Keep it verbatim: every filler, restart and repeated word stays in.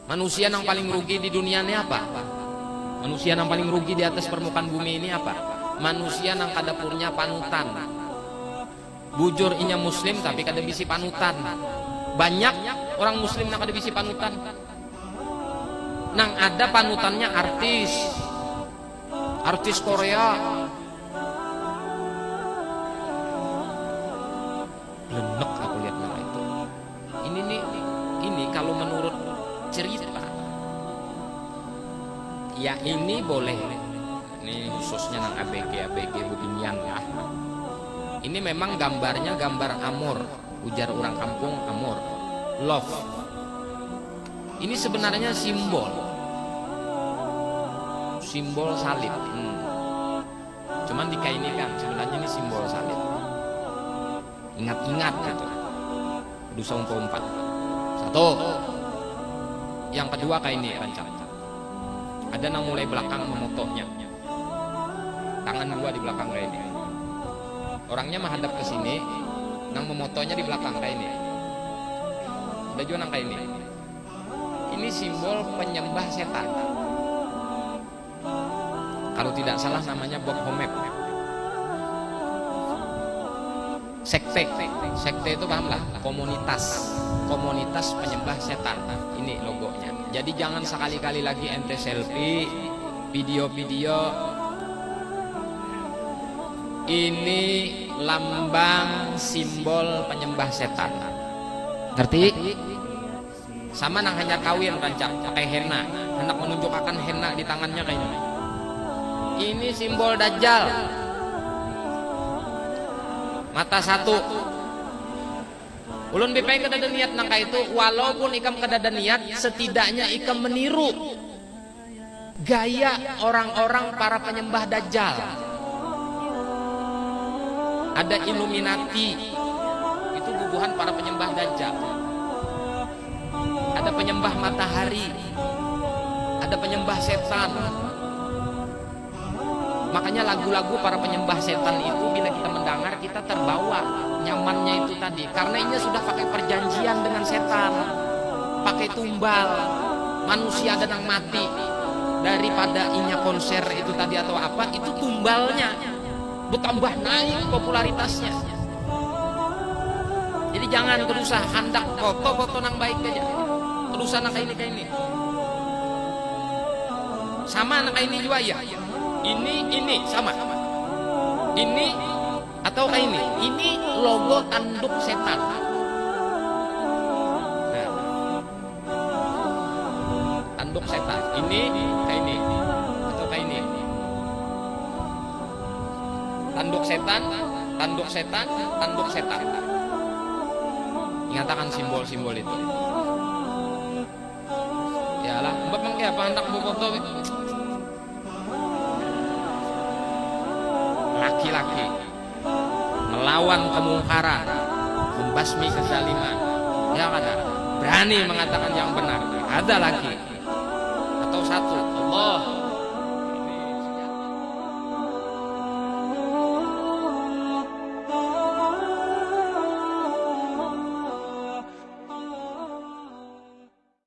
Manusia nang paling rugi di dunia ini apa? Manusia nang paling rugi di atas permukaan bumi ini apa? Manusia nang kada punya panutan. Bujur inya muslim tapi kada bisi panutan. Banyak orang muslim nang kada bisi panutan. Nang ada panutannya artis. Artis Korea. Blenek aku lihat nang itu. Ini nih, ini kalau menurut cerita, ya ini boleh. Ini khususnya nang A B G, A B G bubinian ya. Ini memang gambarnya gambar amor, ujar orang kampung amor. Love. Ini sebenarnya simbol. Simbol salib. Hmm. Cuman dikainikan, sebenarnya ini simbol salib. Ingat-ingat gitu. Dusa umpat-umpat. Satu. Yang kedua kaini rancak. Ada nang mulai belakang memotonya. Tangan dua di belakang kaini. Orangnya menghadap ke sini, nang memotonya di belakang kaini. Ada juga nang kaini. Ini simbol penyembah setan. Kalau tidak salah namanya Bob Homep. Sekte, sekte itu pahamlah, komunitas, komunitas penyembah setan. Ini logonya. Jadi jangan sekali-kali lagi ente selfie, video-video. Ini lambang simbol penyembah setan. Ngerti? Sama nang hanyar kawin rancak pakai henna, hendak menunjukakan henna di tangannya kayak ini. Ini simbol dajal. Mata satu. Ulun bipai kadada niat nang kaitu, walaupun ikam kadada niat, setidaknya ikam meniru gaya orang-orang para penyembah dajal. Ada Illuminati, itu bubuhan para penyembah dajal. Ada penyembah matahari, ada penyembah setan. Makanya lagu-lagu para penyembah setan itu bila kita mendengar, kita terbawa nyamannya itu tadi. Karena inya sudah pakai perjanjian dengan setan, pakai tumbal. Manusia ada nang mati daripada inya konser itu tadi atau apa, itu tumbalnya bertambah naik popularitasnya. Jadi jangan kedusa, handak foto-foto nang baik aja. Kedusa nang kaini kaini. Sama nang kaini juga ya. Ini ini sama. Ini atau kaini. Ini logo tanduk setan. Nah. Tanduk setan. Ini kaini atau kaini. Tanduk setan, tanduk setan, tanduk setan. Ingatakan simbol-simbol itu. Yalah, mbak mangke apa anak boboto. Laki-laki melawan kemungkaran, membasmi kezaliman. Ya kada? Berani mengatakan yang benar. Ada lagi. Atau satu, Allah